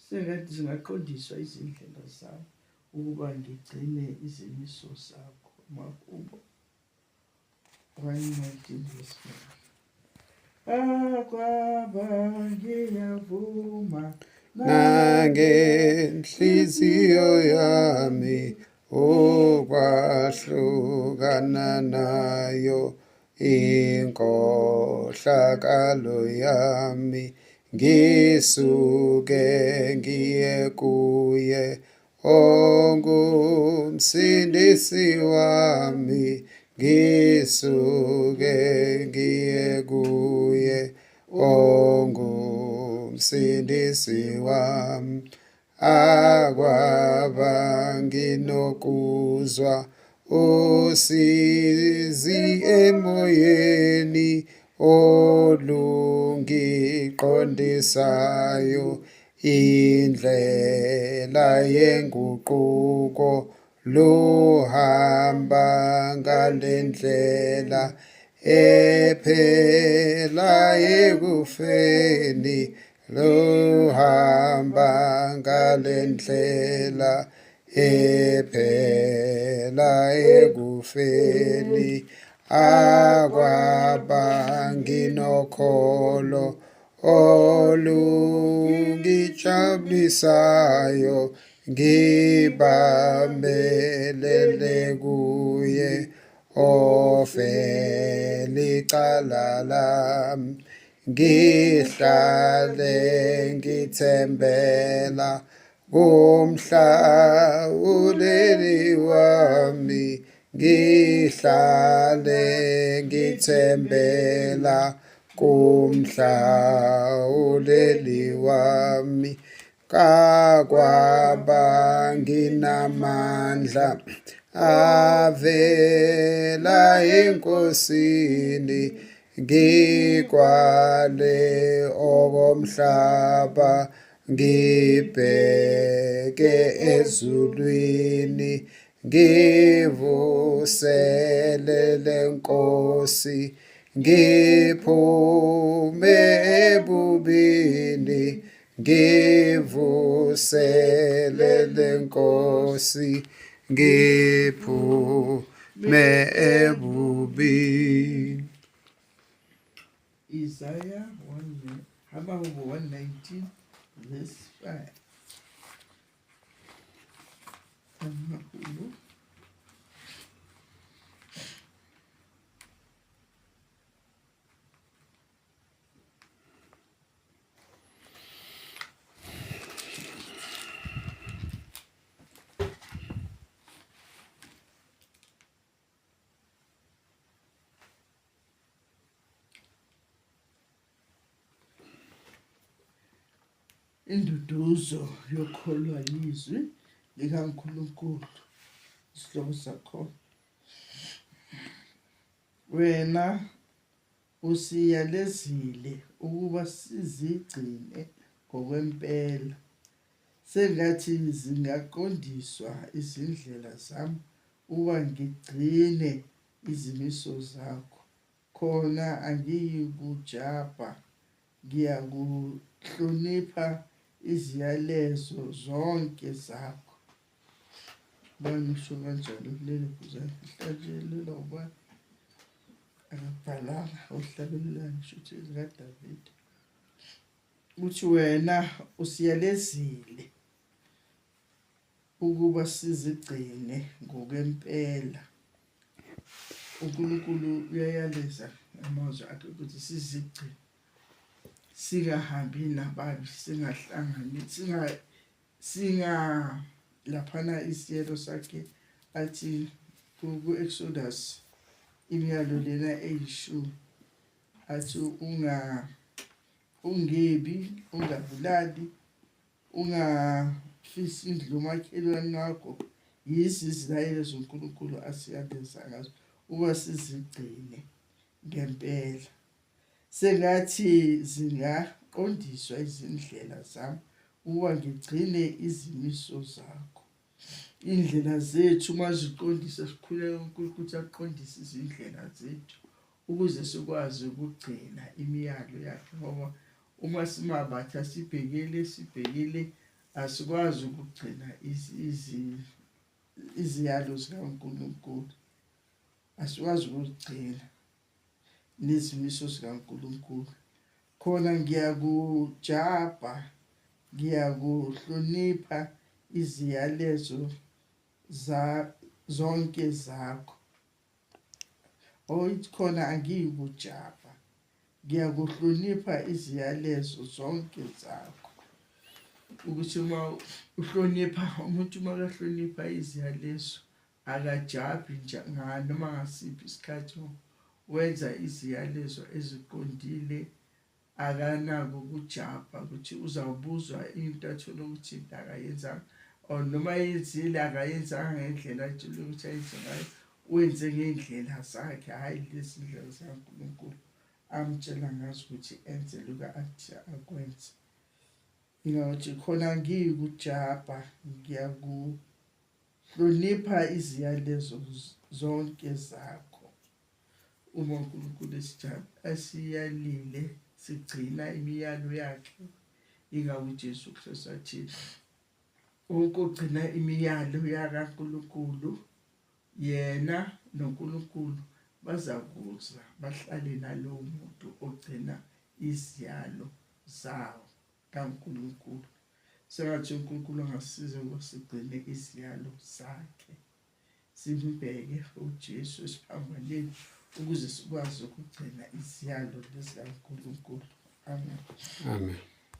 Sengathi zingaqondiswa izindlela zami ukuba ngigcine izimiso zakho. Amahubo 119 verse 5. Akwaba ngiyavuma Nangenhliziyo yami ukwahlukana nayo inkohlakalo yami, ngisuke ngiye kuye ongumsindisi wami, ngisuke ngiye kuye ongumsindisi wami. Akwaba nginokuzwa usizi emoyeni olungiqondisayo indlela yenguquko luhamba ngalendlela ephela ekufeni luhamba ngalendlela ephela ekufeni akwaba nginokholo olungijabulisayo ngibambelele kuye ofela icala lami ngihlale ngithembela kumhlawuleli wami ngihlale ngithembela kumhlawuleli wami kakwaba nginamandla avela enkosini ngikwale okomhlaba ngibheke ezulwini ngivuselele nkosi ngiphume ebubini ngivuselele nkosi ngiphume ebubini. Isaiah 1, Habakkuk 119 verse 5. Amahubo. Induduzo yokholwa yizwi likaNkulunkulu isihloko sakho. Wena usiyalezile ukuba sizigcine ngokwempela. Sengathi zingaqondiswa izindlela zami ukuba ngigcine izimiso zakho. Khona angiyikujabha, ngiyakuhlonipha iziyalezo zonke zakho. Ubani usho kanjalo kuleli phuzana lihlatshelelwa ubani? Akabhalanga ohlabelelayo ngisho ukuthi likaDavide. Uthi wena usiyalezile ukuba sizigcine ngokwempela. UNkulunkulu uyayaleza ngamazwi akhe ukuthi sizigcine singahambi nababi singahlangani singa singa laphana isiyelo sakhe athi ku-Exodus imiyalo lena eyishumi athi unga ungebi ungabulali Ungafisi indlu yomakhelwane wakho. Yizi izilayelo zoNkulunkulu asiyaleza ngazo ukuba sizigcine ngempela. Sengathi zingaqondiswa izindlela zami ukuba ngigcine izimiso zakho. Iy'ndlela zethu uma ziqondisa sikhuleka uNkulunkulu ukuthi aqondise izindlela zethu ukuze sikwazi ukugcina imiyalo yakhe ngoba uma simabatha sibhekele sibhekele Asikwazi ukugcina iziyalo zikaNkulunkulu, asikwazi ukuzigcina nezimiso zikaNkulunkulu. Khona ngiyakujabha, ngiyakuhlonipha iziyalezo za zonke zakho. Oh, ithi khona angiyikujabha, ngiyakuhlonipha iziyalezo zonke zakho. Ukuthi uma uhlonipha umuntu, uma kahlonipha iziyalezo, akajabhi nje noma ngasiphi isikhathi, wenza iziyalezo eziqondile, akanako ukujabha ukuthi uzawubuzwa into athole ukuthi into akayenzanga, or noma yenzile akayenzanga ngendlela atshele ukuthi ayenze ngayo, wenze ngey'ndlela zakhe, hhayi lezi ndlela zikaNkulunkulu amtshela ngazo ukuthi enze lokhu athi akwenze. Ingakuthi khona ngiyikujabha, ngiyakuhlonipha iziyalezo zonke zakho. Uma uNkulunkulu esiyalile sigcina imiyalo yakhe, ingakho uJesu Kristu athi wonke ogcina imiyalo yakaNkulunkulu, yena noNkulunkulu bazakuza bahlale nalowo muntu ogcina iziyalo zawo kaNkulunkulu. Sengathi uNkulunkulu angasiza ukuba sigcine iziyalo zakhe, simbheke uJesu esiphambanweni ukuze sikwazi ukugcina iziyalo lezikaNkulunkulu. Amen. Amen.